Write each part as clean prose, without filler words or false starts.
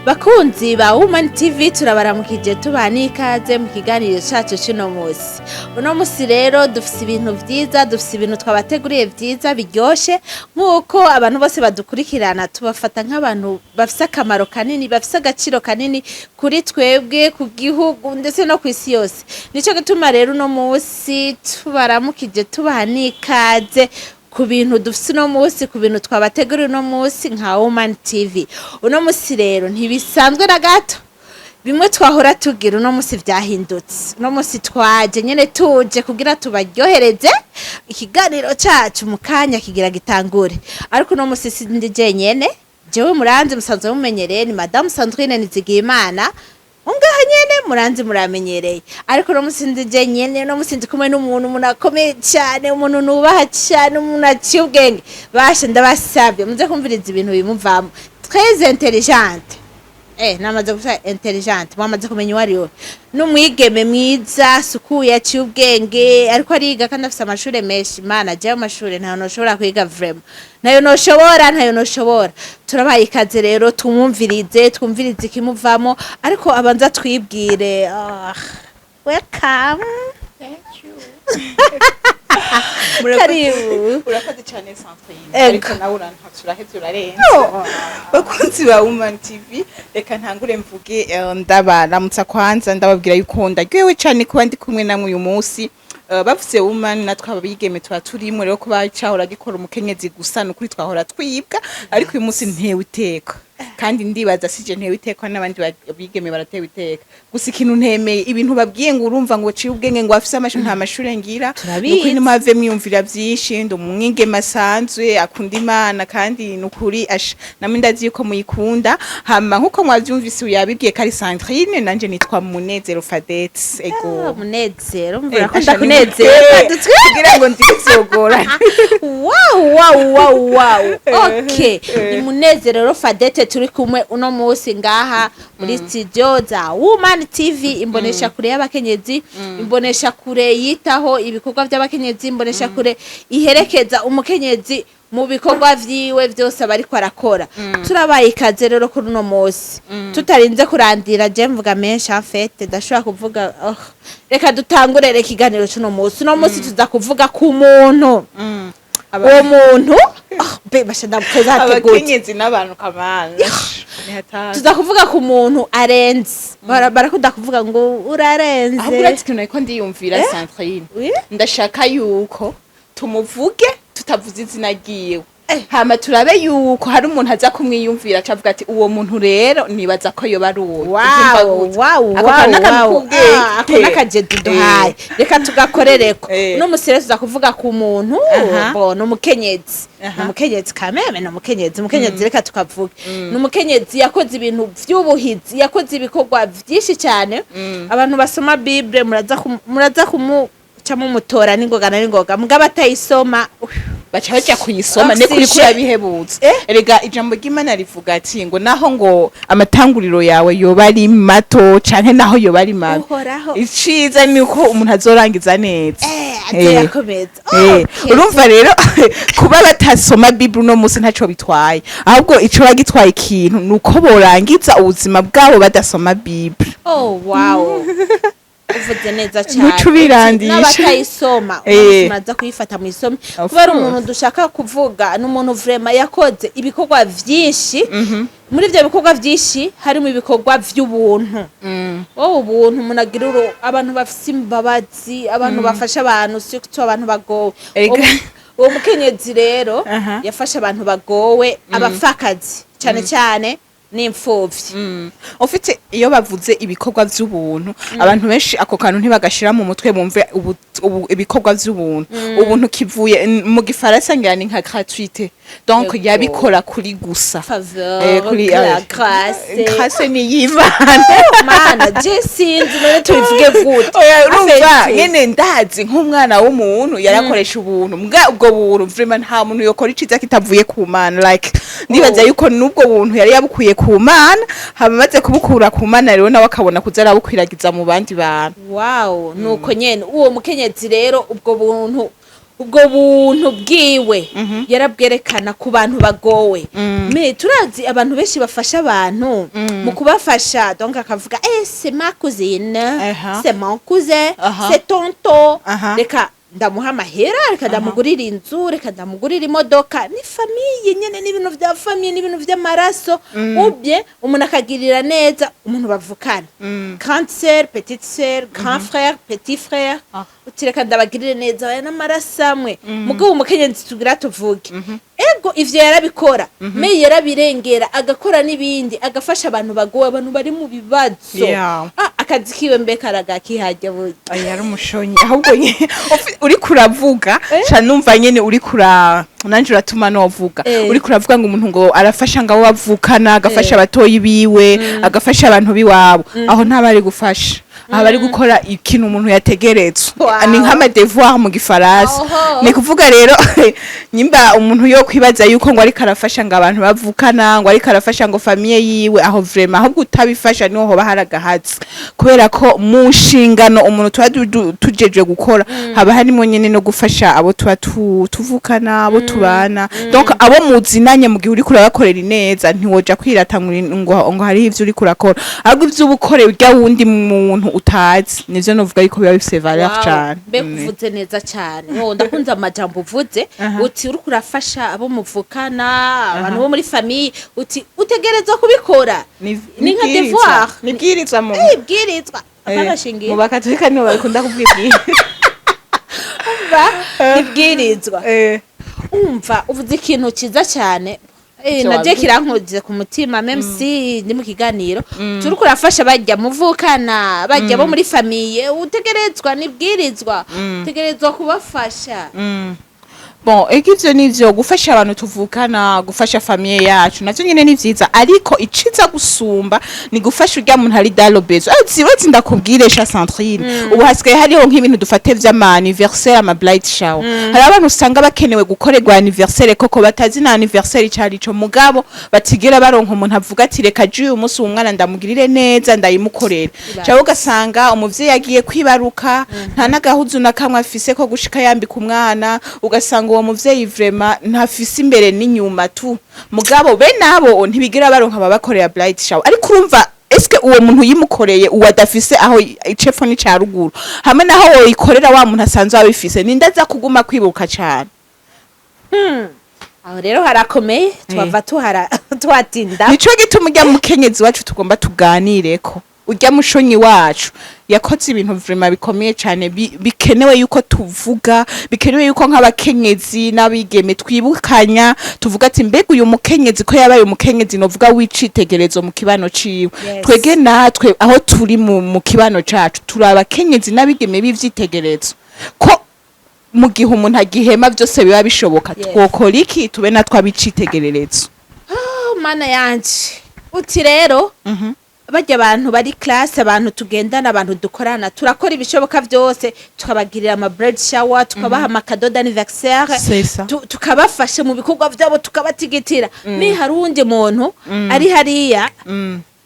Bakunzi ba Woman TV, turabaramukije, tubaha n'ikaze mu kiganiro cacu c'uno musi. Uno musi rero dufise ibintu vyiza, dufise ibintu twabateguriye vyiza biryoshe. Nk'uko abantu bose badukurikirana, tubafata nk'abantu bafise akamaro kanini, bafise agaciro kanini kuri twebwe, ku gihugu, ndetse no kw'isi yose. Nico gituma rero uno musi tubaramukije, tubaha n'ikaze ku bintu dufise uno musi, ku bintu twabateguriye uno musi nka Woman TV. Uno musi rero ntibisanzwe na gato. Bimwe twahora tugira, uno musi vyahindutse. Uno musi twaje nyene, tuje kugira tubaryohereze ikiganiro cacu. Mu kanya kigira gitangure, ariko uno musi sindi jenyene. Jewe muranzi, musanzwe mumenyereye, ni Madamu Sandrine Nizigiyimana ungaha nyene, muranzi, muramenyereye. Ariko uno musi ndi jenyene. Uno musi ndi kumwe n'umuntu, umuntu akomeye cyane, umuntu nubaha cyane, umuntu aciye ubwenge. Bashe, ndabasabye muze kumviriza ibintu bimuvamo. Très intelligente. Namaze gusa intelligente, mwamaze kumenya uwo ari we. N'umwigeme mwiza, asukuye, aciye ubwenge, ariko ariga kandi afise amashure menshi. Mana, jewe amashure ntayo noshobora kwiga, vraiment ntayo noshobora, ntayo noshobora. Turabaye ikaze rero, tumwumvirize, twumvirize ikimuvamo, ariko abanza twibwire. Ah, welcome. Thank you. Karibu. Urakoze cyane, Sandrine. Ego. Ariko nawe urantatse, uraheze urarenze. Bakunzi ba Woman TV, reka ntangure mvuge, ndabaramutsa kwanza, ndababwira yuko ndaryohewe cyane kuba ndi kumwe namwe uyu munsi. Bavuze woman, natwe abigeme tuba turimo. Rero kuba cahora gikora umukenyezi gusa, nukuri twahora twibwa, ariko uyu munsi ntewe iteka, kandi ndibaza sije ntewe iteka, n'abandi bigeme baratewe iteka. Gusa ikintu ntemeye, ibintu babwiye ngo urumva ngo ciye ubwenge, ngo afise amashuri, nta mashure ngira. Turabizi. Nukuri ntimwave mwiyumvira vyinshi. Ndi umwigeme asanzwe akunda Imana, kandi nukuri asha namwe ndazi yuko muyikunda. Hama nkuko mwavyumvise, yabibwiye ko ari Sandrine, nanje nitwa Munezero Fadette. Ego. Munezero, mvura ko asha ndakunezera. Kugira ngo ndivyogora. Wow, okay, ni Munezero Fadete turi kumwe uno munsi ngaha muri studio za Woman TV, imbonesha kure y'abakenyezi, imbonesha kure yitaho ibikorwa by'abakenyezi, imbonesha kure iherekeza umukenyezi mu bikorwa vyiwe vyose aba ariko arakora. Turabaye ikaze rero kuri uno munsi. Tutarinze kurandira, je mvuga menshi, en fait ndashobora kuvuga. Oh. Reka dutangure reka ikiganiro c'uno munsi. Uno munsi tuza kuvuga ku muntu, uwo muntu, oh, be basha ndamupresente gute? Abakenyezi n'abantu kamana ni hatari. Tuza kuvuga ku muntu arenze. Barakunda kuvuga ngo urarenze. Ahubwo urazi ikintu nariko ndiyumvira, Sandrine? Oui? Ndashaka yuko tumuvuge tutavuze izina ryiwe, hama turabe yuko hari umuntu aza kumwiyumvira acavuga ati: "Uwo muntu rero nibaza ko yoba ari uwo." Wow. Ako kantu n'akantu k'ubwenge. Ah, ako n'akajedu duhaye, reka tugakorereko. Uno musi rero tuza kuvuga ku muntu, bo ni umukenyezi. Ni umukenyezi kameme, ni umukenyezi, umukenyezi, reka tukavuge ni umukenyezi yakoze ibintu vy'ubuhizi, yakoze ibikorwa vyinshi cyane. Abantu basoma Bible muraza kumuca mumutora n'ingoga na n'ingoga, mugabo atayisoma, Baca baja kuyisoma ne kuri Oxygen. kurabihebutsa. Erega ijambo ry'Imana rivuga ati ngo naho ngo amatanguriro yawe yoba ari mato canke naho yoba ari mabi, Uhoraho iciza ni uko umuntu azorangiza neza. Azoyakomeza. Okay. Urumva rero, kuba batasoma Bible uno munsi ntaco bitwaye, ahubwo ico bagitwaye ikintu ni uko borangiza ubuzima bwabo badasoma Bible. Oh wow, uvuze neza cyane. Ntuce ubirandisha. N'abatayisoma, muraza kuyifata mu isome, Of kubera course. umuntu dushaka kuvuga ni umuntu vraiment yakoze ibikorwa vyinshi. Muri ivyo bikorwa vyinshi harimo ibikorwa vy'ubuntu. Wowe, ubuntu umuntu agira, abantu bafise imbabazi, abantu bafasha abantu, surtout abantu bagowe. Uwo mukenyezi rero yafasha abantu bagowe, abapfakazi cyane cyane n'imfuvyi. Ufite iyo bavuze ibikorwa vy'ubuntu, abantu benshi ako kantu ntibagashira mu mutwe, bumve ibikorwa vy'ubuntu. Ubuntu kivuye mu gifaransa ngira ni nka gratuité, donc yabikora kuri gusa. Faveur, kuri la grâce. Grâce ni y'Imana. Mana, je sinzi none tubivuge gute. Oya, urumva, Afete. nyene ndazi nk'umwana w'umuntu yarakoresha ubuntu mbwa ubwo buntu vraiment nta muntu yokora iciza kitavuye ku Mana. Like, ndibaza yuko n'ubwo buntu yari yabukuye ku Mana, hama amaze kubukura ku Mana rero nawe akabona kuza arabukwiragiza mu bandi bantu. Wow, nuko nyene uwo mukenyezi rero, ubwo buntu Ubwo buntu bwiwe yarabwerekana ku bantu bagowe. Mais turazi abantu benshi bafasha abantu, mu kubafasha donc akavuga: "Eh, c'est ma cousine, c'est mon cousin, c'est tonton, reka ndamuha amahera, reka ndamugurira inzu, reka ndamugurira imodoka." Ni famille nyene, n'ibintu vya famille, n'ibintu vy'amaraso. Ubye umuntu akagirira neza umuntu bavukana, grande sœur, petite sœur, grand frère, petit frère, uti: "Reka ndabagirire neza, aya n'amaraso amwe." Mugabo umukenyezi tugira tuvuge, ego, ivyo yarabikora, mais yarabirengera, agakora n'ibindi, agafasha abantu bagowe, abantu bari mu bibazo. Ah, akazi kiwe mbe karagakihajya burya. Oya, yari umushonyi. Ahubwo uriko uravuga ca numva nyene uriko ura nanje uratuma novuga. Uriko uravuga ngo umuntu ngo arafasha, ngo abo bavukana, agafasha abatoyi biwe, agafasha abantu biwabo. Aho ntaba ari gufasha, aha bari gukora ikintu umuntu yategeretswe. Ni nk'ama devoir mu gifaransa. Ni kuvuga rero, nyimba umuntu yo kwibaza yuko ngo ariko arafasha ngo abantu bavukana, ngo ariko arafasha ngo famille yiwe, aho vraiment ahubwo utabifasha niho hoba hari agahatsi, kubera ko mu nshingano umuntu tuba tujejwe gukora haba harimo nyene no gufasha abo tuba tuvukana, abo tubana, donc abo muzinanye. Mu gihe uriko urabakorera ineza, ntiwoja kwirata ngo hariho ivyo uriko urakora, ahubwo ivyo uba ukoreye urya wundi muntu utazi, nivyo novuga yuko biba bifise valeur cane. Mbe uvuze neza cyane, wowe ndakunze amajambo uvuze. Uti uriko urafasha abo muvukana, abantu bo muri famille, uti utegerezwa kubikora, ni nka devoir. Nibwirizwa mu Ibwirizwa apana. Mu bakatolika nibo bakunda kuvuga. Ibwirizwa. Umva, uvuze ikintu cyiza cyane. Icyo Nabyo wavuze. kirankoze ku mutima, même si ndi mu kiganiro. Turiko urafasha bajya muvukana, bajya bo muri famille, utegerezwa, nibwirizwa, utegerezwa kubafasha. Bon, ego, ivyo nivyo, gufasha abantu tuvukana, gufasha famille yacu, navyo nyene ni vyiza, ariko iciza gusumba ni gufasha urya muntu ari dans le besoin. Uzi, ndakubwire sha Sandrine, ubu hasigaye hariho nk'ibintu dufate vy'ama anniversaire, ama bridal shower. Hari abantu usanga bakenewe gukorerwa anniversaire koko batazi na anniversaire icari ico, mugabo batigera baronka umuntu avuga ati: "Reka je uyu munsi uwo mwana ndamugirire neza, ndayimukorera." Cyangwa ugasanga umuvyeyi agiye kwibaruka, nta n'agahuzu na kamwe afise ko gushika yambika umwana, ugasanga uwo muvyeyi vraiment ntafise imbere n'inyuma tu. Mugabo bene abo ntibigira baronka ababakorera bridal shower. Ariko urumva, eske uwo muntu yimukoreye uwo adafise aho icepfo n'ica ruguru, hamwe naho woyikorera wa muntu asanzwe abifise, ninde aza kuguma kwibuka cane? Aho rero harakomeye, twava tuhara tuhatinda. Nico gituma urya mukenyezi wacu tugomba tuganireko, urya mushonyi wacu yakoze ibintu vraiment bikomeye cane, bikenewe yuko tuvuga, bikenewe yuko nk'abakenyezi n'abigeme twibukanya, tuvuga ati: "Mbega uyu mukenyezi ko yabaye umukenyezi novuga w'icitegerezo mu kibano ciwe, twege natwe aho turi mu kibano cacu turi abakenyezi n'abigeme b'ivyitegerezo, ko mu gihe umuntu agihema vyose biba bishoboka, twokora iki tube natwe ab'icitegererezo?" Oh, mana yanje! Uti rero barya abantu bari classe, abantu tugendana, abantu dukorana, turakora ibishoboka byose, tukabagirira ama bridal shower, tukabaha ama cadeau d'anniversaire, C'est ça. tukabafasha mu bikorwa byabo, tukabatigitira. Mais hari uwundi muntu ari hariya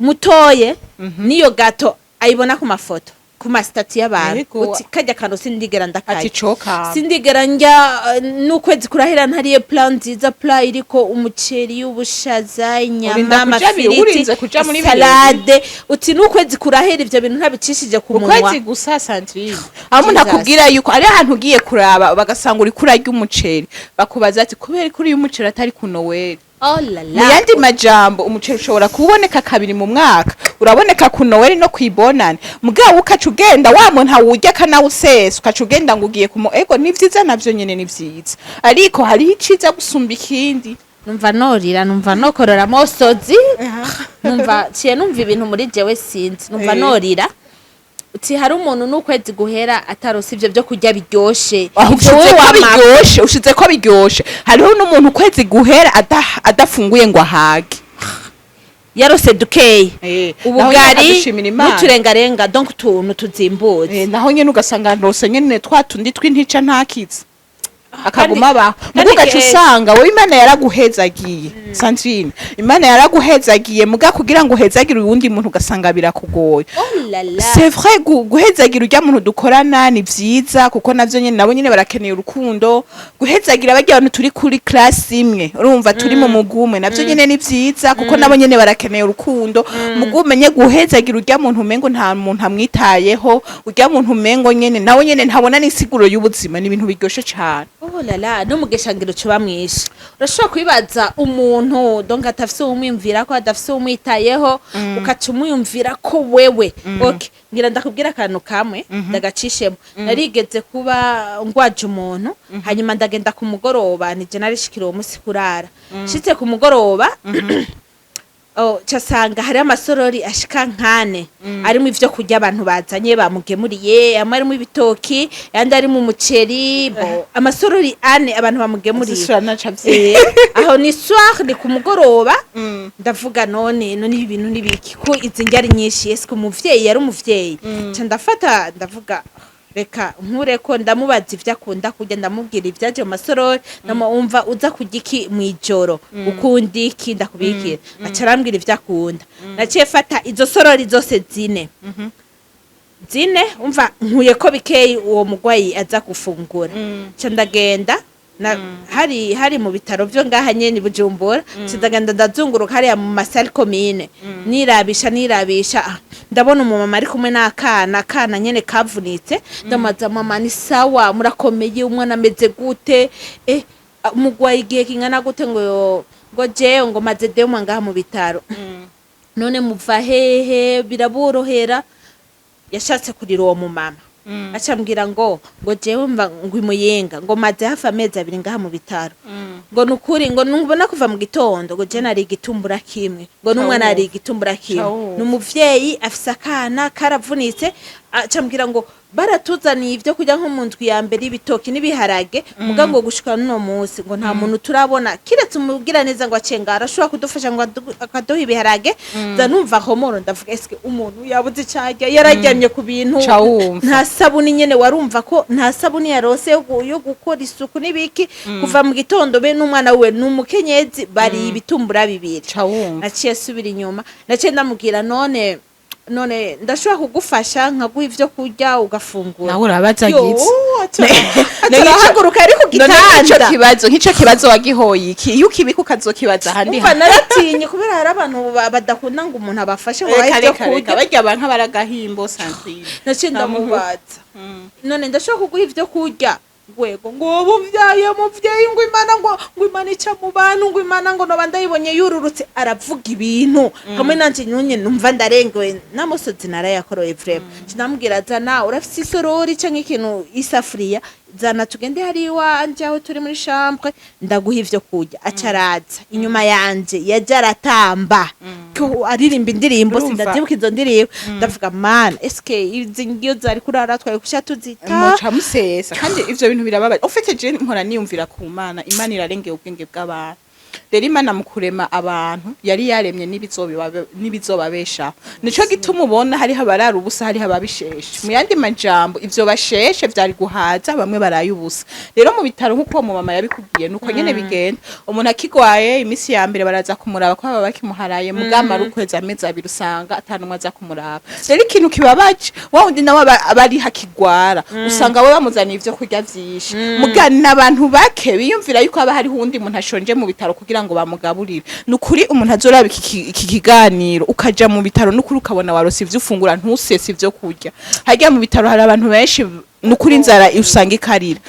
mutoye, niyo gato ayibona ku mafoto, ku ma statuts y'abantu. Yego. Uti: "Kajya kantu sindigera ndakaye." Ati coka. "Sindigera njya, n'ukwezi kurahera ntariye plat nziza, plat iriko umuceri, ubushaza, inyama, Urinda kuja amafiriti, urinze kuja muri salade." Uti n'ukwezi kurahera ivyo bintu ntabicishije ku munwa. Ukwezi gusa, Sandrine. Aho umuntu Jesus. akubwira yuko ari ahantu ugiye kuraba bagasanga uriko urarya umuceri, bakubaza ati: "Kubera ko uriye umuceri atari ku Noweli?" Oh la Mu la! yandi majambo, umuceri ushobora kuboneka kabiri mu mwaka, uraboneka ku Noweli no kwibonane. Mugabo ukaca ugenda wa muntu awurya akanawusesa, ukaca ugenda ngo ugiye kumu. Ego, ni vyiza, navyo nyene ni vyiza, ariko hariho iciza gusumba ikindi. Numva norira, numva nokorora amosozi, numva ciye numva ibintu muri jewe, sinzi, numva norira. Uti hari umuntu n'ukwezi guhera atarose ivyo byo kurya biryoshe. Aho Ivyo ushize wowe ko biryoshe, ushize ko biryoshe, hariho n'umuntu ukwezi guhera adafunguye ngo ahage. Yarose dukeyi, Naho nyene ubugari akadushimira Imana. n'uturengarenga, donc utuntu tuzimbutse. Naho nyene ugasanga ndose nyene twa tundi tw'intica ntakize. Akaguma abaho. Kandi Muga ugaca usanga wowe Imana yaraguhezagiye, Sandrine, Imana yaraguhezagiye, muga kugira ngo uhezagire uwundi muntu ugasanga birakugoye. Oh la la. C'est vrai, guhezagira urya muntu dukorana ni vyiza, kuko navyo nyene, nabo nyene barakeneye urukundo. Guhezagira barya bantu turi kuri class imwe, urumva, turi mu mugumwe, navyo nyene ni vyiza, kuko nabo nyene barakeneye urukundo. Mugu umenye guhezagira urya muntu umengo nta muntu amwitayeho, urya muntu umengo nyene nawe nyene ntabona n'isiguro y'ubuzima, ni ibintu biryoshe cane. Oh la la, no mugeshangiro cuba mwishe. Urashobora kwibaza umuntu donc atafise uwumwiyumvira ko, adafise uwumwitayeho, ukaca umwiyumvira ko wewe. Okay, ngira ndakubwira akantu kamwe ndagacishemo. Narigeze kuba ngwaje umuntu, hanyuma ndagenda ku mugoroba, nije narishikira uwo musi kurara. Nshitse ku mugoroba, oh, casanga hari amasorori ashika nkane arimo ivyo kurya abantu bazanye bamugemuriye, amwe arimo ibitoki, ayandi arimo umuceri. Bo amasorori ane abantu bamugemuriye. Aho ni soir, ni ku mugoroba. Ndavuga: None ibi bintu nibiki ko izi ndya ari nyinshi?" Eske umuvyeyi yari umuvyeyi? Ca ndafata, ndavuga: "Reka nkure ko ndamubaza ivyo akunda kurya." Ndamubwira ivyaje mu masorori, ndamwumva: "Uza kurya iki mw'ijoro? Ukunda iki? Ndakubikira." Aca arambwira ivyo akunda. Naciye fata izo sorori zose zine zine, umva, nkuye ko bikeyi uwo mugwayi aza gufungura. Ca ndagenda na, hari mu bitaro vyo ngaha nyene i Bujumbura. Ca ndagenda ndazunguruka hariya mu ma salles communes, nirabisha nirabisha, ndabona umumama ari kumwe n'akana, akana nyene kavunitse. Ndamubaza: "Mama, ni sawa? Murakomeye? Umwana ameze gute? Umugwayi igihe kingana gute?" Ngo ngo jewe ngo maze 2 mois ngaha mu bitaro. "None muva hehe? Biraborohera?" Yashatse kurira uwo mumama, acambwira ngo jewe mva ngo imuyinga, ngo maze hafi amezi 2 ngaha mu bitaro, ngo nukuri ngo nubona kuva mu gitondo ngo je nari igitumbura kimwe, ngo n'umwana ari igitumbura kimwe. Cawumva. Ni umuvyeyi afise akana karavunitse. Acambwira ngo baratuzaniye ivyo kurya nko mu ndwi ya mbere, ibitoki n'ibiharage, muga ngo gushika n'uno munsi ngo nta muntu turabona kiretse umugira neza ngo acenga arashobora kudufasha ngo akaduha ibiharage. Nza numva homoro, ndavuga: "Eske umuntu yabuze icarya, yararyamye ku bintu Cawumva. nta sabuni nyene." Warumva ko nta sabuni yarose yo gukora isuku n'ibiki kuva mu gitondo, be n'umwana wiwe, ni umukenyezi, bari ibitumbura bibiri. Cawumva. Naciye subira inyuma, naciye ndamubwira: None ndashobora kugufasha nkaguha ivyo kurya ugafungura?" Nawe urabaza. Yo, Gitse. Atarahaguruka ari ku None nk'ico gitanda. kibazo, nk'ico kibazo wagihoye iki? Iyo ukibika ukazokibaza ahandi. Umva, naratinye kubera hari abantu badakunda ngo umuntu abafashe ngo bahe Reka, ivyo reka, reka. kurya. Barya banka baragahimbo, Sandrine. Naciye Nta muntu- ndamubaza: "None ndashobora kuguha ivyo kurya?" Ngwego ngo muvyaye muvyeyi, ngo Imana, ngo Imana ica mu bantu, ngo Imana, ngo noba ndayibonye yururutse. Aravuga ibintu hamwe nanje nyunye numva ndarengewe n'amusozi narayakoroye vraiment. Ndamubwira: "Zana, urafise isorori canke ikintu, isafuriya, zana tugende hari iwanje aho turi muri chambre, ndaguha ivyo kurya." Aca araza inyuma yanje, yaje aratamba ko aririmba indirimbo. Urumva? Sindavyibuka izo ndirimbo. Ndavuga: "Mana, eske izi ngiyo zari kurara twari kusha tuzita?" Muca musesa. Kandi ivyo bintu birababaje. Ufite je mpora niyumvira ku Mana, Imana irarengeye ubwenge bw'abantu. Rero Imana mu kurema abantu yari yaremye n'ibizobabeshaho. Nico gituma ubona hariho abarara ubusa, hariho ababisheshe. Mu yandi majambo, ivyo basheshe vyari guhaza bamwe baraye ubusa. Rero mu bitaro, nk'uko uwo mumama yabikubwiye, nuko nyene bigenda. Umuntu akigwaye, iminsi ya mbere baraza kumuraba ko baba bakimuharaye, mugama ari ukwezi, amezi 2, usanga atanumwe aza kumuraba. Rero ikintu kibabaje, wa wundi nawe aba ari hakigwara, usanga we bamuzaniye ivyo kurya vyinshi, muga n'abantu bake biyumvira yuko haba hariho uwundi muntu ashonje mu bitaro kugira ngo bamugaburire. Ni ukuri, umuntu azoraba iki kiganiro, ukaja mu bitaro, n'ukuri ukabona warose ivyo ufungura, ntusese ivyo kurya. Harya mu bitaro hari abantu benshi, nukuri inzara usanga ikarira.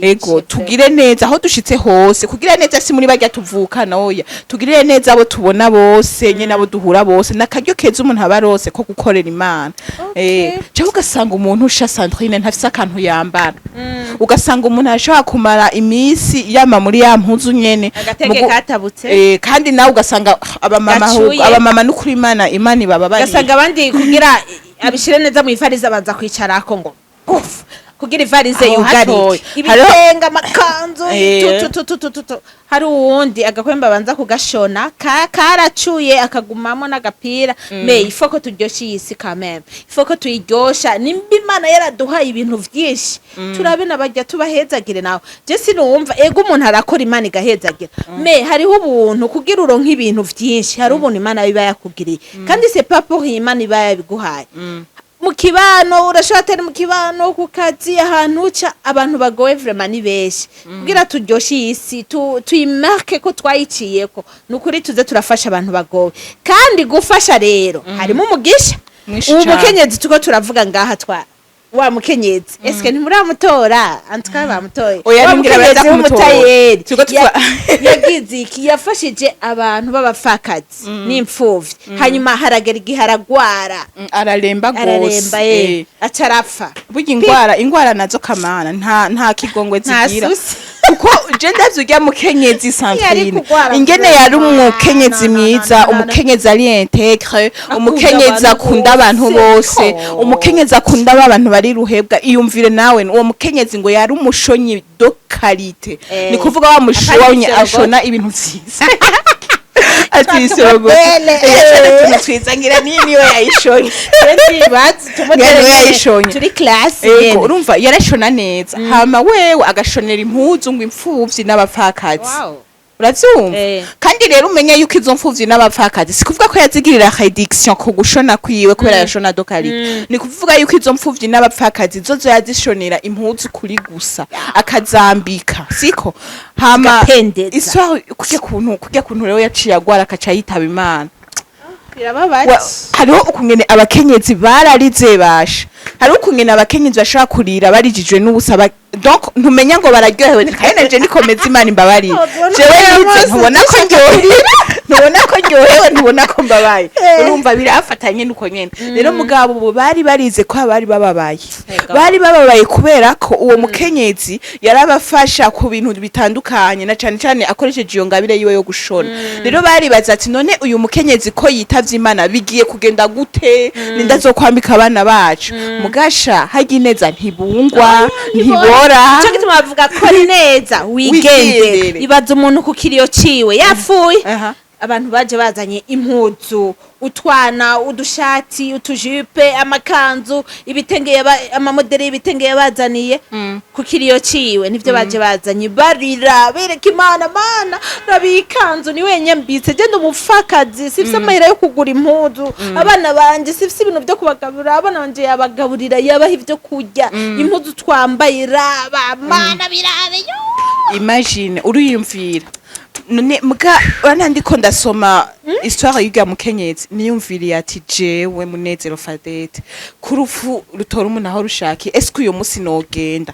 Ego, tugire neza aho dushitse hose. Kugira neza si muri barya tuvukana, oya, tugirire neza abo tubona bose nyene, abo duhura bose. Nakaryo keza umuntu aba arose ko gukorera Imana. Cyangwa ugasanga umuntu usha, Sandrine, ntafise akantu yambara, ugasanga umuntu ashobora kumara iminsi yama muri ya mpuzu nyene. Agatege katabutse. Kandi nawe ugasanga abamama ahubwo Gacuye. abamama, n'ukuri Imana ibababarire. Ugasanga abandi kugira abishire neza mu ifariza abanza kwicarako ngo puf. Kugira ivarize Aho yugarike. hatoya. Ibitenge, amakanzu, tu tu tu tu tu tu. Hari uwundi agakwembe abanza kugashona karacuye akagumamo n'agapira. Mais il faut ko turyosha iyi si quand même, il faut ko tuyiryosha. Nimba Imana yaraduhaye ibintu vyinshi, turabe nabajya tubahezagire. Nawe je sinumva, ego umuntu arakora Imana igahezagira, mais hariho ubuntu kugira uronke ibintu vyinshi, hari ubuntu Imana iba yakugiriye, kandi c'est pas pour Imana iba yabiguhaye. Mu kibano urashobora, atari mu kibano, ku kazi, ahantu uca, abantu bagowe vraiment ni benshi. Kugira turyoshe iyi si, tuyimarke ko twayiciyeko, ni ukuri tuze turafasha abantu bagowe. Kandi gufasha rero harimo umugisha. Mwinshi Ubu cane. mukenyezi tuko turavuga ngaha, twa wa mukenyezi, eske ntimuramutora? Antuka bamutoye. Oya, Wa ntimbwira baza mukenyezi kumutora. w'umutayeri Turiko yagize iki? Yafashije abantu b'abapfakazi n'imfuvyi, hanyuma haragera igihe aragwara. Araremba gose. Araremba ye, aca arapfa. Burya ingwara nazo kamana nta kigongwe Nta zigira. susi. Kuko je ndavye urya mukenyezi Yari Sandrine, kugwara ingene kugwara. yari umukenyezi No, no, no, mwiza, no, no, no. umukenyezi ari intègre, umukenyezi abantu akunda abantu bose. bose, umukenyezi akunda abantu bari ruhebwa. Iyumvire nawe uwo mukenyezi ngo yari umushonyi de qualité. Ni kuvuga wa Apana mushonyi ibisorogoto. ashona ibintu vyiza, ati isorogoto. Tumodele. Utuntu twiza, ngira niyo yayishonye. Ngira niyo yayishonye. Turi class Ego, nyene. urumva yarashona neza, hama wewe agashonera impuzu ngo imfuvyi n'abapfakazi. Uravyumva? Kandi rero umenye yuko izo mfuvyi n'abapfakazi, si kuvuga ko yazigirira réduction ku gushona kwiwe kubera yashona de qualité, ni kuvuga yuko izo mfuvyi n'abapfakazi zozo yazishonera impuzu kuri gusa akazambika, siko? Hama Zigapendeza. Histoire kurya kuntu rero yaciye agwara akaca yitaba Imana. Birababaje. Hariho ukungene abakenyezi bararize basha, hariho ukungene abakenyezi bashobora kurira barijijwe n'ubusa, donc ntumenya ngo bararyohewe. Kandi nanje nikomeza Imana imbabarire. Jewe nize, ntubona ko ndyohewe, ntubona ko ndyohewe, ntubona ko mbabaye. Urumva birafatanye nuko nyene. Rero mugabo ubu bari barize ko bari bababaye. Ego. Bari bababaye kubera ko uwo mukenyezi yarabafasha ku bintu bitandukanye, na cane cane akoresheje iyo ngabire yiwe yo gushona. Rero baribaza ati: "None uyu mukenyezi ko yitavye Imana, bigiye kugenda gute? Ninda zo kwambika abana bacu?" Mugasha harya ineza ntibungwa, ntibora. Cyo gituma bavuga ko ari neza wigendere. Wigendere. Ibaza umuntu ku kiriyo ciwe yapfuye, abantu baje bazanye impuzu, utwana, udushati, utujipe, amakanzu, ibitenge, amamodeli y'ibitenge yabazaniye ku kiriyo ciwe, nivyo baje bazanye barira bereka Imana: "Mana, raba iyi kanzu ni wenyambitse, je ndi umupfakazi, sifise amahera yo kugura impuzu, abana banje sifise ibintu vyo kubagaburira, abana banje yabagaburira, yabaha ivyo kurya, impuzu twambaye, raba Mana, birabe yo." Imagine, uriyumvira none muga urana ndiko ndasoma histoire y'urya mukenyezi, niyumviriye ati: "Jewe Munezero Fadete, ku rupfu rutora umuntu aho rushakiye, eske uyu munsi nogenda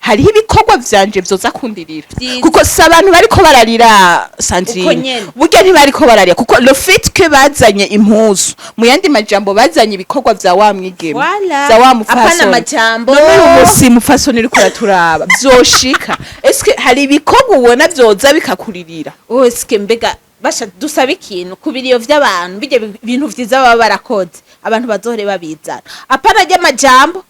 hariho ibikorwa vyanje vyoza kundirira?" Vyiza. Kuko si abantu bariko bararira, Uko Sandrine. nyene. Burya ntibariko bararira kuko le fait que bazanye impuzu, mu yandi majambo bazanye ibikorwa vya wa mwigeme, Voilà. vya wa Apana mupfasoni. amajambo. None uyu munsi mupfasoni uriko uraturaba, vyoshika, eske hari ibikorwa ubona vyoza bikakuririra? Osike mbega basha dusaba ikintu ku biriyo vy'abantu, bijya bintu vyiza baba barakoze, abantu bazohore babizana, apana ry'amajambo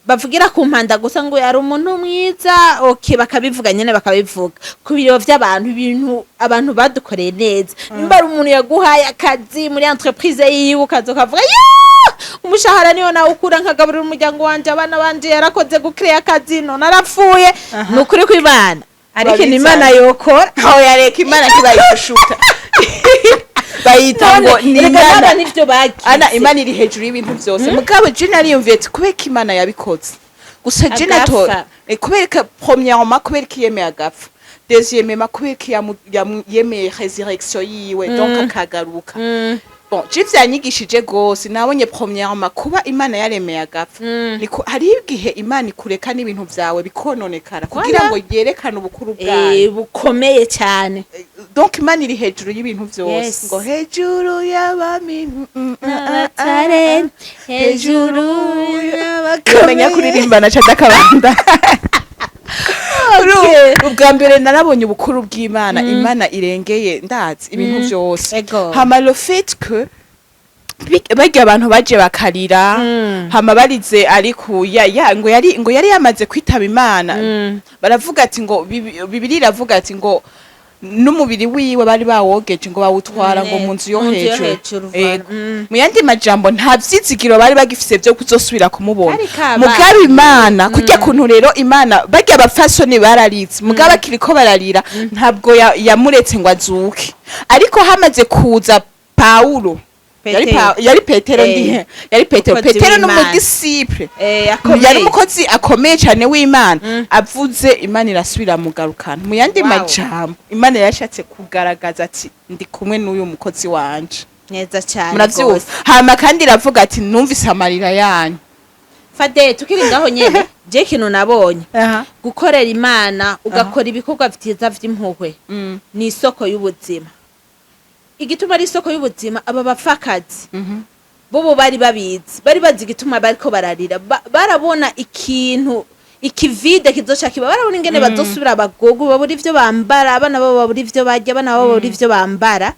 bavugira ku mpanda gusa ngo yari umuntu mwiza. Okay, bakabivuga nyene, bakabivuga ku biriyo vy'abantu, ibintu abantu badukoreye neza. Nimba ari umuntu yaguhaye akazi muri entreprise yiwe, ukaza ukavuga: "Yeah! Umushahara niyo nawe ukura nkagaburira umuryango wanje, abana banje, yarakoze gucrea akazi, none arapfuye." Ni ukuri kw'Imana, ariko Babizana. Imana yokora. Aho yareka Imana ntibayishuta, bayita ngo ni Erega Imana. naba nivyo bagize. Ana Imana iri hejuru y'ibintu byose. Mugabo je nariyumviye ati kubera ko Imana yabikoze gusa je nato Agapfa. Kubera ko premièrement, kubera ko yemeye agapfa, deuxièmement, kubera ko yemeye résurrection yiwe, donc akagaruka. Bon, je vyanyigishije gose. Nabonye premièrement kuba Imana yaremeye agapfa, niko hariho igihe Imana ikureka n'ibintu vyawe bikononekara kugira Voilà. ngo yerekane ubukuru bwayo. Bukomeye cyane. Donc Imana iri hejuru y'ibintu vyose. Yes. Ngo hejuru y'abami, N'abatare, hejuru Umenya kuririmba na ndakabanda. Ubwa mbere narabonye ubukuru bw'Imana, Imana irengeye ndazi ibintu byose. Ego. Hama le fait que Barya abantu baje bakarira, hama barize, ariko ya ngo yari yamaze kwitaba Imana. Baravuga ati ngo Bibiliya iravuga ati ngo n'umubiri wiwe bari bawogeje, ngo bawutwara ngo mu nzu yo Mu nzu yo hejuru. hejuru, Ego. voilà. Mu yandi majambo, nta vyizigiro bari bagifise vyo kuzosubira kumubona. Kari kabaye. Mugabo Imana, kurya kuntu rero Imana, barya abapfasoni bararize, mugabo akiriko bararira, ntabwo yamuretse ngo azuke. Ariko hamaze kuza Pawulo, yari Petero. Yari Petero. Eh. Ndihe yari Petero. Umukozi Petero w'Imana. n'umudisciple, Akomeye. yari umukozi akomeye cyane w'Imana. Avuze, Imana irasubira mugarukana. Mu yandi majambo, Imana yashatse kugaragaza ati ndi kumwe n'uyu mukozi wanje. Neza cyane Muravyumva? rwose. Hama kandi iravuga ati numvise amarira yanyu. Fade, tukiri ngaho nyene, je ikintu nabonye, gukorera Imana, ugakora ibikorwa vyiza vy'impuhwe, ni isoko y'ubuzima. Igituma ari isoko y'ubuzima, aba bapfakazi bobo bari babizi, bari bazi igituma bariko bararira. Barabona ikintu, ikivide kizoca kiba, barabona ingene bazosubira abagogo, babura ivyo bambara, abana babo babura ivyo barya, abana babo babura ivyo bambara.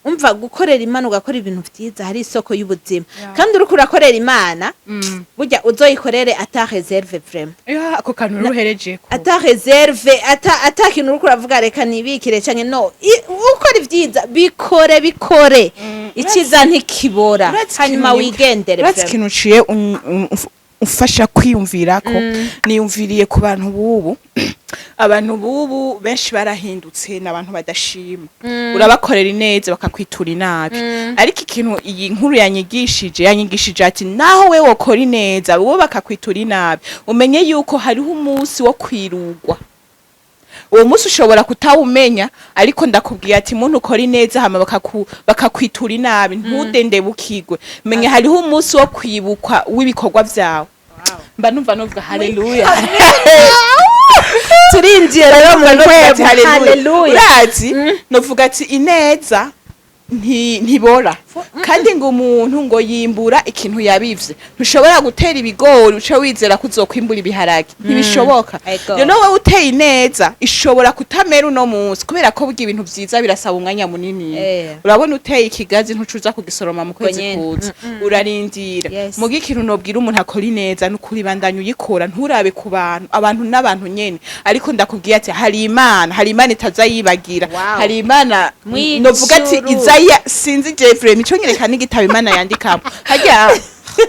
Umva, gukorera Imana, ugakora ibintu vyiza, hari isoko y'ubuzima. Kandi uriko urakorera Imana, burya uzoyikorere ata réserve, vraiment. Ya, ako kantu ruhereje ko. Ata réserve, ata kintu uriko uravuga reka nibikire canke no. Ukora ivyiza, bikore, bikore, iciza ntikibora. Hanyuma wigendere, Uretse vraiment. ikintu uciye umfasha kwiyumvira ko niyumviriye ku bantu bubu. Abantu bubu benshi barahindutse, ni abantu badashima. Urabakorera ineza, bakakwitura inabi. Ariko ikintu iyi nkuru yanyigishije ati naho we wokora ineza, wowe bakakwitura inabi, umenye yuko hariho umunsi wo kwirugwa. Uwo munsi ushobora kutawumenya, ariko ndakubwiye ati muntu ukora ineza hama bakakwitura inabi, ntudendebukirwe. Menya hariho umunsi wo kwibukwa w'ibikorwa vyawe. Mba numva novuga haleluya. Turinjiye rero mu Novuga ati mpwemu. haleluya. Haleluya. Urazi, novuga ati ineza ntibora, kandi ngo umuntu ngo yimbura ikintu yabivye. Ntushobora gutera ibigori uce wizera ko uzokwimbura ibiharage, ntibishoboka. Ego. Rero wowe uteye ineza, ishobora kutamera uno munsi, kubera ko burya ibintu vyiza birasaba umwanya munini. Urabona, uteye ikigazi, ntucuza kugisoroma mu kwezi Nyene. kuza, urarindira. Muga ikintu nobwira umuntu akora ineza, nukuri bandanya uyikora, nturabe ku bantu. Abantu n'abantu nyene, ariko ndakubwiye ati hari Imana, hari Imana itaza yibagira. Wow. Hari Imana, Mw'ijuru. novuga ati izaya, sinzi Jeffrey mico nyereka n'igitabo Imana yandikamo harya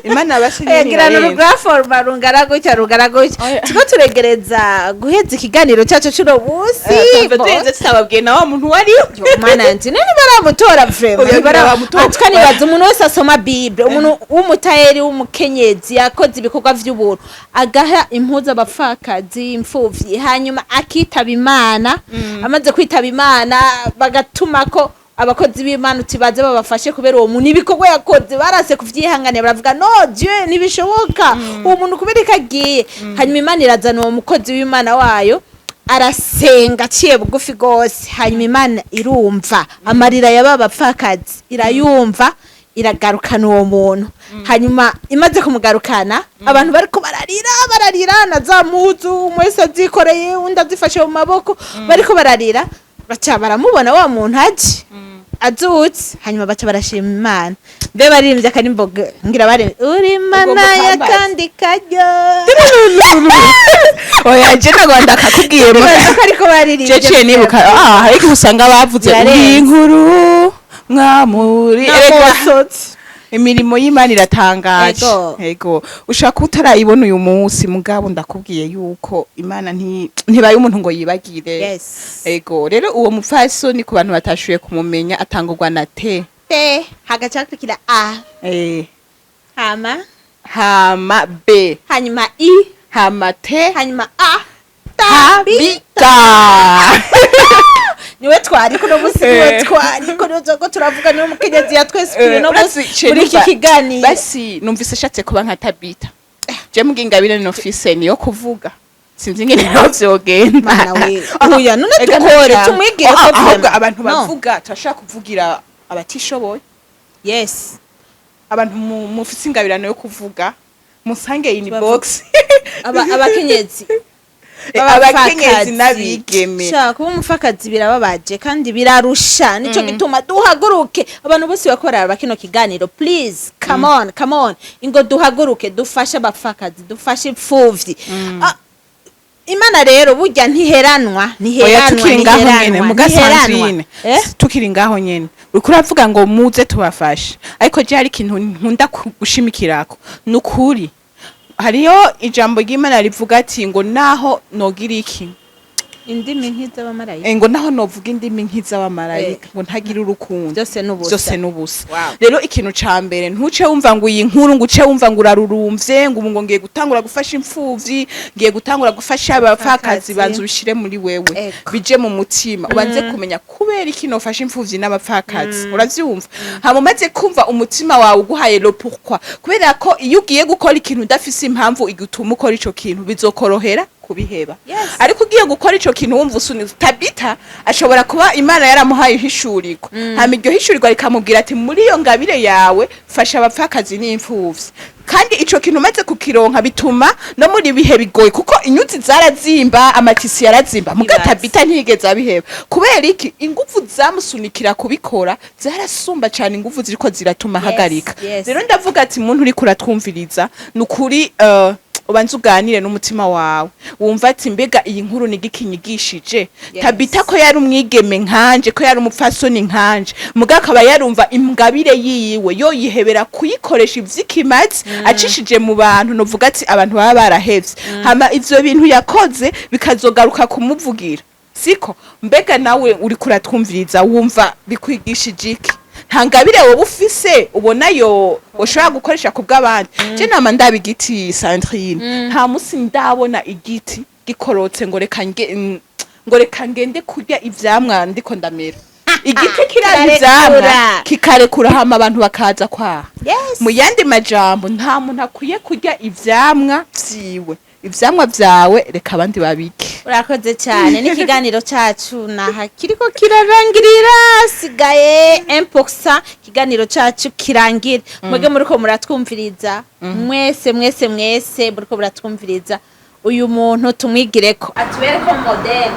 Imana basi nyene Ngira ni irarenze. urugaraforma rungana gutya, rungana gutya. Oya. Turiko turegereza guheza ikiganiro cyacu c'uno munsi. Tuva tuheze tutababwiye na wa muntu wariwe. Mana yanje, none baramutora, vraiment? Oya, baramutora. Atwa nibaza umuntu wese asoma Bible, umuntu w'umutayeri w'umukenyezi yakoze ibikorwa vy'ubuntu, agaha impuzu abapfakazi, imfuvyi, hanyuma akitaba Imana. Amaze kwitaba Imana, bagatuma ko abakozi b'Imana uti baze babafashe, kubera uwo muntu ibikorwa yakoze barase kuvyihanganira, baravuga no Dieu, ntibishoboka, uwo muntu kubera ko agiye. Hanyuma Imana irazana uwo mukozi w'Imana wayo, arasenga aciye bugufi gose, hanyuma Imana irumva amarira y'aba bapfakazi, irayumva, iragarukana uwo muntu. Hanyuma imaze kumugarukana, abantu bariko bararira, bararira na za mpuzu, umwe wese azikoreye, undi azifashe mu maboko, bariko bararira, baca baramubona wa muntu aje azutse. Hanyuma baca barashima Imana. Mbe baririmbye akarimbo, ngira bari uri Mana Ugomba ya kwambaza. kandi karyo. Oya, je ntabwo ndakakubwiye. Nibaza ko ariko baririmbye. Je ciye nibuka, ariko usanga bavuze Birarenze. uri inkuru mwamuri. Erega Namosotse. imirimo y'Imana iratangaje. Ego. Ego, ushaka utarayibona uyu munsi, mugabo ndakubwiye yuko Imana ntibaye umuntu ngo yibagire. Yes. Ego, rero uwo mupfasoni, ku bantu batashoboye kumumenya, atangurwa na T. T, hagaca hakurikira A. Hama Hama B. Hanyuma I. Hama T. Hanyuma A. Tabita. Niwe twari kuno munsi, niwe twari kuno ko turavuga, niwe mukenyezi yatwesipiriye no munsi muri iki kiganiro. Basi numvise ashatse kuba nka Tabita. Je mbwa ingabire nofise niyo kuvuga, sinzi ingene rero vyogenda. Mana we, oya, none Ega dukore, tumwigire ko ahubwo vraiment. abantu No. bavuga, turashaka kuvugira abatishoboye. Yes. Abantu mufise ingabirano yo kuvuga, musange inbox. Abakenyezi. Abakenyezi n'abigeme. Sha, kuba umupfakazi birababaje kandi birarusha. Nico gituma duhaguruke, abantu bose bakora kino kiganiro, please, come on, come on, ingo duhaguruke, dufashe abapfakazi, dufashe imfuvyi. Ah, Imana rero burya ntiheranwa. Oya. Ntiheranwa. Tukiri ngaho nyene, Ntiheranwa, muga ntiheranwa. Sandrine, Eh? tukiri ngaho nyene, uriko uravuga ngo muze tubafashe, ariko je hari ikintu nkunda gushimikirako. Nukuri hariyo ijambo ry'Imana rivuga ati ngo naho nogira iki? Indimi nk'iz'abamarayika. Ngo naho novuga indimi nk'iz'abamarayika, ngo ntagira urukundo, Byose n'ubusa. Byose n'ubusa. Wow. Rero ikintu ca mbere, ntuce wumva ngo iyi nkuru, ngo uce wumva ngo urarurumvye, ngo ubu ngo ngiye gutangura gufasha imfuvyi, ngiye gutangura gufasha abapfakazi. Abapfakazi. Banza ubishire muri wewe, bije mu mutima, ubanze kumenya kubera iki nofasha imfuvyi n'abapfakazi. Uravyumva? Hama umaze kumva umutima wawe uguhaye le pourquoi, kubera ko iyo ugiye gukora ikintu udafise impamvu igutuma ukora ico kintu, bizokorohera kubiheba. Ariko ugiye gukora ico kintu wumva usunitse, Tabita ashobora kuba Imana yaramuhaye ihishurirwa, hama iryo hishurirwa rikamubwira ati muri iyo ngabire yawe fasha abapfakazi n'imfuvyi. Kandi ico kintu umaze kukironka bituma no muri bihe bigoye, kuko inyuzi zarazimba, amatisi yarazimba, muga Ibaze. Tabita ntiyigeze abiheba. Kubera iki? Inguvu zamusunikira kubikora zarasumba cane inguvu ziriko ziratuma ahagarika. Rero ndavuga ati muntu uriko uratwumviriza, ni ukuri, ubanze uganire n'umutima wawe, wumva ati mbega iyi nkuru ni igiki inyigishije? Tabita ko yari umwigeme nkanje, ko yari umupfasoni nkanje, muga akaba yarumva ingabire yiwe yo yihebera kuyikoresha ivy'ikimazi acishije mu bantu, novuga ati abantu baba barahevye, hama ivyo bintu yakoze bikazogaruka kumuvugira, siko? Mbega nawe uriko uratwumviriza, wumva bikwigishije iki? Nta ngabire wowe ufise ubona yo ushobora gukoresha ku bw'abandi? Je nama ndaba igiti, Sandrine, nta musi ndabona igiti gikorotse ngo reka ngo reka ngende kurya ivyamwa ndiko ndamera. Igiti kiraba ivyamwa, Kirarekura. kikarekura, hama abantu bakaza kwaha. Mu yandi majambo, nta muntu akwiye kurya ivyamwa vyiwe. Ivyamwa vyawe reka abandi babike. Urakoze cyane. N'ikiganiro cyacu naha kiriko kirarangirira, sigaye 1% ikiganiro cyacu kirangira. Mwebwe muriko muratwumviriza, mwese mwese mwese muriko muratwumviriza, uyu muntu tumwigireko, atubere ko modèle,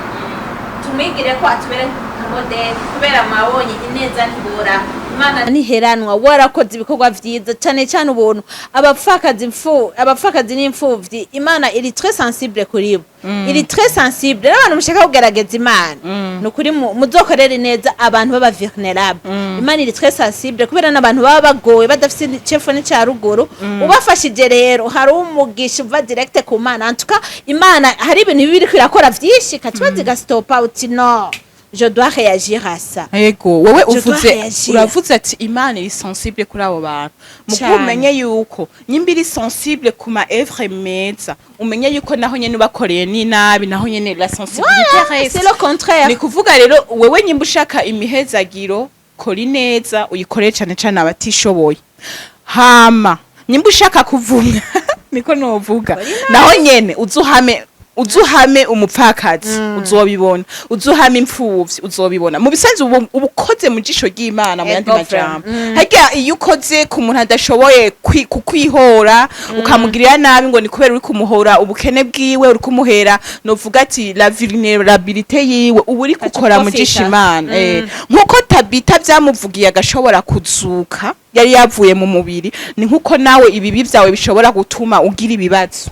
tumwigire ko atubere nka modèle, kubera mwabonye ineza ntibura, Imana ntiheranwa. Warakoze ibikorwa vyiza, cane cane ubuntu, abapfakazi, abapfakazi n'imfuvyi, Imana iri très sensible kuri bo, iri très sensible. Rero abantu mushaka kugerageza Imana, ni ukuri muzokorere neza abantu baba vulnerable. Imana iri très sensible, kubera n'abantu baba bagowe, badafise icepfo n'ica ruguru. Ubafashije rero hari umugisha uva direct ku Mana. En tout cas, Imana hari ibintu bibi iriko irakora vyinshi, ikakibazo igastopa, uti no, je dois réagir à ça. Ego, wowe Je dois uvuze, réagir. uravuze ati Imana iri sensible kuri abo bantu. Mugo Cane. umenye yuko nyimba iri sensible ku ma œuvre meza, umenye yuko naho nyene ubakoreye ni nabi, naho nyene la sensibilité reste. C'est le contraire. Ni kuvuga rero, wewe nyimba ushaka imihezagiro, kora ineza, uyikorere cane cane abatishoboye. Hama nyimba ushaka kuvumwa, niko novuga, naho nyene uzuhame umupfakazi, uzobibona. Uzuhame imfuvyi, uzobibona. Mu bisanzwe uba ukoze mu jisho ry'Imana. Mu yandi Ego, majambo, harya iyo ukoze ku muntu adashoboye kukwihora, ukamugirira nabi ngo ni kubera uri kumuhora ubukene bwiwe, uri kumuhera novuga ati la vulnerabilité yiwe, uba uri gukora mu jisho Profita. Imana. Nkuko Tabita byamuvugiye agashobora kuzuka yari yavuye mu mubiri, ni nkuko nawe ibibi byawe bishobora gutuma ugira ibibazo.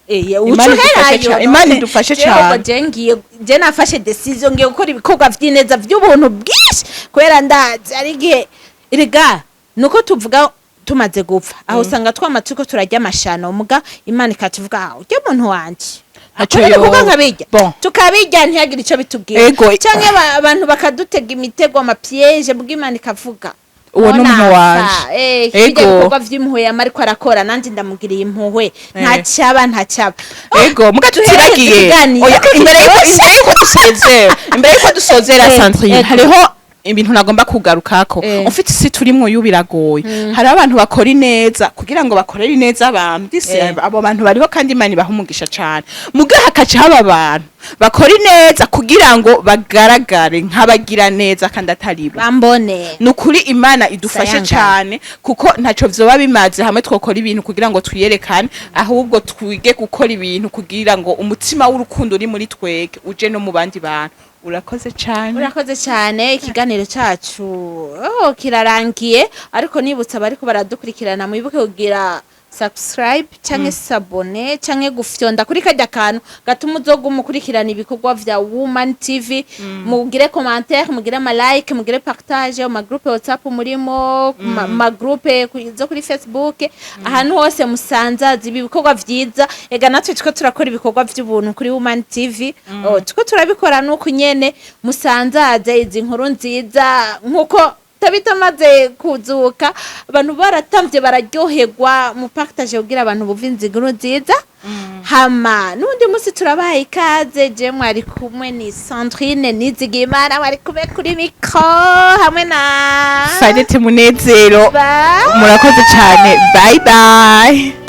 Imana idufashe Ucuherayo. cane. Imana idufashe cane. Je ngiye, je nafashe décision, ngiye gukora ibikorwa vy'ineza vy'ubuntu bwinshi, kubera ndazi ari igihe erega nuko tuvuga tumaze gupfa, aho usanga twama turiko turarya amashano, muga Imana ikatuvuga: "Ah, urya muntu wanje Ntaco akora ibikorwa nkabirya." Bon. Tukabirya ntihagire ico bitubwira, canke abantu bakadutega imitego, ama piège, muga Imana ikavuga: Uwo ni umuntu wanje. Hirya ibikorwa vy'impuhwe yama ariko arakora, nanje ndamugiriye impuhwe, ntacyaba, ntacyaba. Ego, muga Duhereze tutiragiye ikiganiro. Oya, imbere yuko dusezera, imbere yuko dusozera, Sandrine, hariho Ibintu nagomba kugarukako, ufite isi turimwo y'ubu biragoye. Hari abantu bakora ineza kugira ngo bakorere ineza abantu. Disi abo bantu bariho, kandi Imana ibaha umugisha cane. Muga hakaca haba abantu bakora ineza kugira ngo bagaragare nk'abagira neza kandi atari bo. Bambone. Ni ukuri, Imana idufashe Sayangana. cane, kuko ntaco vyoba bimaze hamwe twokora ibintu kugira ngo twiyerekane. Ahubwo twige gukora ibintu kugira ngo umutima w'urukundo uri muri twege uje no mu bandi bantu. Urakoze cane. Urakoze cyane. Ikiganiro cyacu, oh, kirarangiye, ariko nibutsa abariko baradukurikirana, mwibuke kugira subscribe canke s'abonner canke gufyonda kuri karya kantu gatuma uzoguma ukurikirana ibikorwa vya Woman TV. Mugire commentaire, mugire ama like, mugire partage mu ma groupe WhatsApp murimo, ku ma groupe zo kuri Facebook, ahantu hose musanzaza ibi bikorwa vyiza. Ega natwe tuko turakora ibikorwa vy'ubuntu kuri Woman TV. Oh, tuko turabikora nuko nyene musanzaze izi nkuru nziza, nkuko Tabita amaze kuzuka abantu baratamvye bararyoherwa. Mu partage kugira abantu bumve izi nkuru nziza. Hama n'undi munsi turabaha ikaze. Je mwari kumwe ni Sandrine Nizigimana, mwari kumwe kuri micro hamwe na Fadete Munezero. Bye. Murakoze cyane, bye bye.